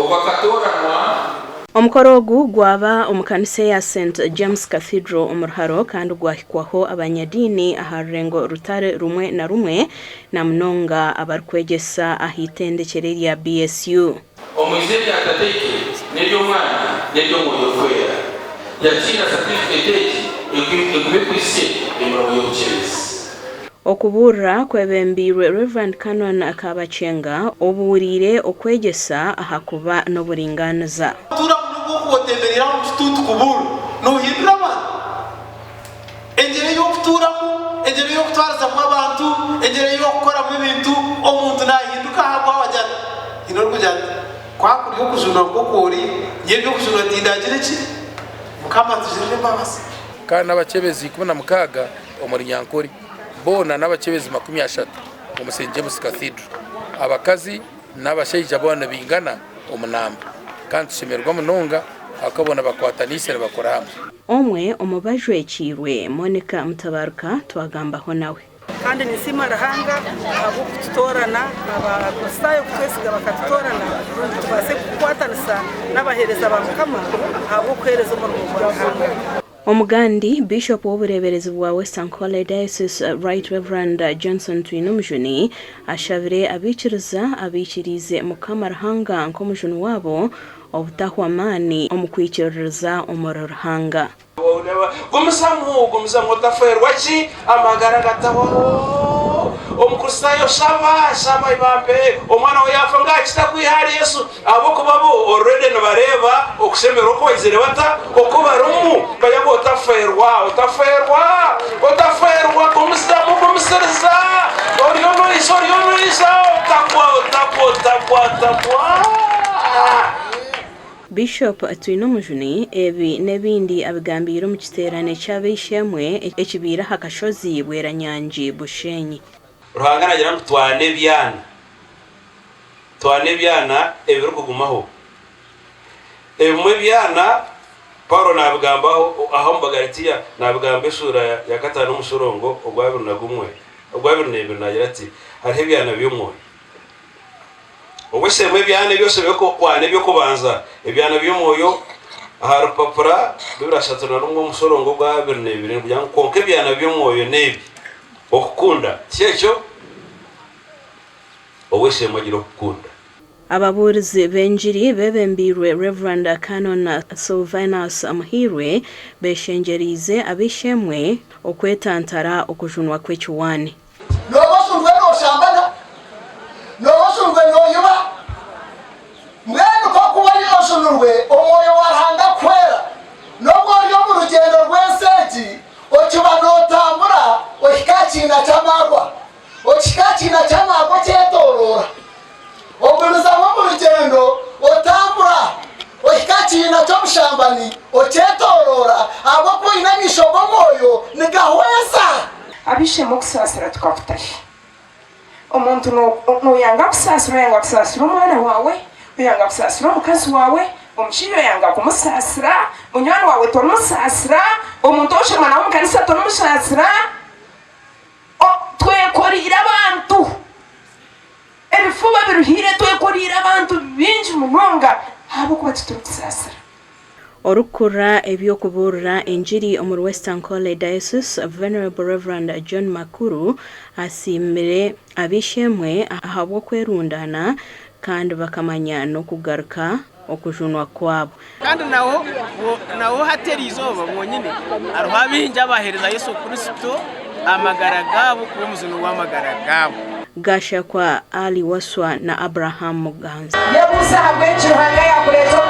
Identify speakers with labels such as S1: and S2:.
S1: Ogwo akatooranwa.
S2: Omukoro ogu gwaba omu kanisa eya Saint James Cathedral omu Ruharo kandi gwahikwaho abanyadiini aha rurengo rutari rumwe na rumwe na munonga abarikwegyesa aha itendekyero erya BSU.
S1: Omu iziina rya Tataitwe, n'ery'Omwana, n'ery'Omwoyo Orikwera. Yakiira satifiketi egi egume ekuhitsye emirimo y'obukyebezi.
S2: Okubuurira kwebembeirwe Rev. Canon Kabakyenga obuuriire okwegyesa aha kuba n'oburingaaniza.
S3: Tuuramu n'obu okuba otembereire aha omu kituuti kubuurira, noohindura abantu. Engyeri ey'okutuuramu, engyeri ey'okutwarizamu abantu, engyeri ey'okukoramu ebintu, omuntu naahinduka ahabwawe agira ati, Haine orikugira ati, Ku hakurya okujunwa nk'oku ori, nyowe eby'okujunwa tindagire ki? Mukama atugirire embabazi.
S4: Kandi n'abakyebezi 16 omuri Nyankore, boona n'abakyebezi 30 omu St James Cathedral. Abakazi n'abashaija boona nibaingana omu namba kandi nitushemererwa munonga ahakuba boona bakwataniise nibakora hamwe.
S2: Omwe omu bajwekiirwe, Monica Mutabaruka twagambaho nawe.
S5: Kandi ninsiima Ruhanga ahabw'okututoorana Abakristaayo kutwesiga bakatutoorana ngu tubaase kukwatanisa n'abaheereza ba Mukama ahabw'okuheereza omurimo gwa Ruhanga.
S2: Omugandi, Bishop w'obureeberezi bwa West Ankole Diocese Right Rev. Johnson Twinomujuni ashabire abaikiriza abaikiriize Mukama Ruhanga nk'omujuni waabo obutahwa maani omu kwikiririza omuri Ruhanga.
S1: Gumizamu, gumizamu otafeerwa ki? Amagara agatahwaho. Omukristaayo shaba, shaba ibambe omwana we yaafa ngu akitakwiha ahari Yesu ahabw'okuba bo already nibareeba okushemererwa oku baizire bata oku barimu. Manya ngu otafeerwa, otafeerwa, otafeerwa, gumizamu, gumisiriza, oriyo noija, oriyo noija, otagwa, otagwa, otagwa, otagwa.
S2: Bishop Twinomujuni ebi n'ebindi abigambiire omu kiteerane ky'ab'eishe-emwe ekibaire aha kashozi Bweranyangi, Bushenyi.
S1: Ruhanga naagira ngu twana ebyana, twana ebyana ebirikugumaho. Ebimwe ebyana Paulo naabigambaho aha omu Bagalatia, naabigamba eshuura ya kataano omushorongo ogw'abiri na gumwe, ogw'abiri n'ebiri naagira ati, Hariho ebyana by'omwoyo. Obweshemwe ebyana ebi oshemereire kwana eby'okubanza, ebyana by'omwoyo, aha rupapura rw'ebiro 31 omushorongo ogwa 22 nigugira ngu kwonka ebyana by'omwoyo n'ebi, okukunda, tikyo? Ow'eishe-emwe agira okukunda.
S2: Ababuurizi b'engiri beebembeirwe Rev. Canon Sylvanus Muhiirwe beeshengyereize ab'eishe-emwe okwetantara okujunwa kw'ekiwaani.
S6: Nooba oshurwe nooshambana, nooba oshurwe nooiba. Mbwenu ku orikuba ori oshunurwe Omwoyo wa Ruhanga akuhwera, n'obu ori omu rugyendo rw'ensi egi, okiba nootambura ohika aha kiina ky'amaarwa. Okihika aha kiina ky'amaarwa okyetooroora. Ogumizamu omu rugyendo otambura ohika aha kiina ky'obushambani okyetooroora ahabw'okuba oine amaisho g'omwoyo nigahweza.
S7: Ab'eishe-emwe okusaasira tukakutahi? Omuntu noyanga kusaasira, oyanga kusaasira omwana waawe, oyanga kusaasira omukazi waawe, omushaija oyanga kumusaasira, munywani waawe torimusaasira, omuntu ou oshoma nawe omu kanisa torimusaasira. Twekoreire abantu. Ebifuba biruhiire twekoreire abantu bingi munonga ahabw'okuba titurikusaasira.
S2: Orikukurira eby'okubuurira engiri omuri West Ankole Diocese, Venerable Rev. John Makuru asiimire ab'eishe-emwe ahabw'okwerundaana kandi bakamanya n'okugaruka okujunwa kwabo.
S8: Kandi naho naho hati eri izooba bwonyine hariho abaingi abaheereza Yesu Kristo amagara gaabo kuba omujuni w'amagara gaabo.
S2: Gashakwa Ali Wasswa na Abraham Muganza.
S7: Yebuuze ahabw'enki Ruhanga yaakureeta omu.